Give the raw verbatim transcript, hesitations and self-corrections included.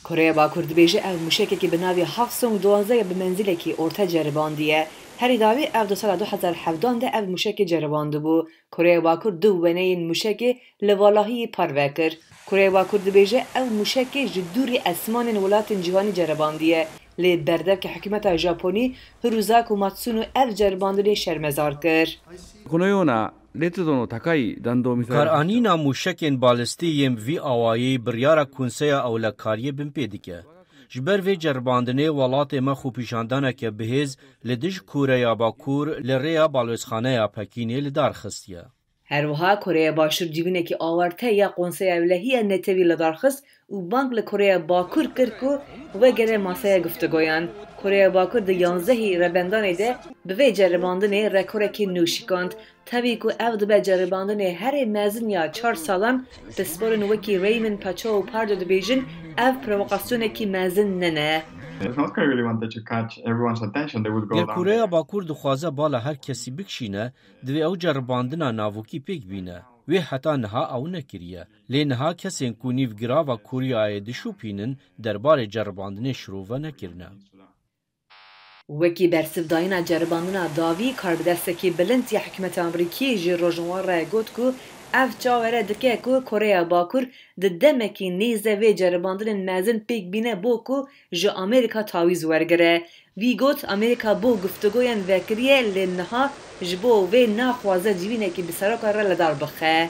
Koreya Bakur dibêje ev mûşekekî bi navê Hwasong duwazdeh ya bi menzîlekî orte ceribandiye. Herî dawî ev di sala du hezar hevdan de ev mûşekê ceribandibû. Koreya Bakur du weneyên mûşekê li valahiyê parve kir. Koreya Bakur dibêje ev mûşekê ji dûrî esmanên welatên cîhanî ceribandiye. Lê berdevkê hikûmeta Japonî Hiruza Komatsuno ev ceribandinê şermezar kir. このような列土の高い弾道ミサイル Karanîna mûşekên balistî yên bi vî awayî biryara Konseya Ewlekariyê binpê dike. Ji ber vê ceribandinê welatê me xwepîşandaneke bihêz li dij Koreya Bakur li rêya balozxaneya Pekînê li dar xistiye. Her wiha Koreya Başûr civînekî awarte ya Konseya Ewlehiya Netewî li dar xist û bang li Koreya Bakur kir ku wegere masaya giftigoyan. Koreya Bakur di yanzdehî Rebendanê de bi vê ceribandinê rekorekî nû şikand. Tevî ku ev dibe ceribandinê herê mezin ya çar salan, pisporên wekî Raymond Pacho û Pardo dibêjin, ev provokasyonekî mezin nine. If North Korea really wanted to catch everyone's attention, they would go Ger down Koreya there. Bakur dixwaze bala her kesî bikişîne, divê ew ceribandina navokî pêk bîne. Wê heta niha ew nekiriye. Lê niha kesên ku nîvgirava Koreayê dişopînin, derbarê ceribandinê şirove nekirine. Wekî bersivdayîna ceribandina dawî, karbidestekî bilind ya hikûmeta Amerîkî ji Rojinwan re got ku ev çawa re dike ku Koreya Bakur di demekî nêz de vê ceribandinên mezin pêk bîne bo ku ji Amerîka tawîz wergire. Wî got, Amerîka bo giftigoyan vekiriye, lê niha ji bo vê naxwaze civînekî bi seroka re li dar bixe.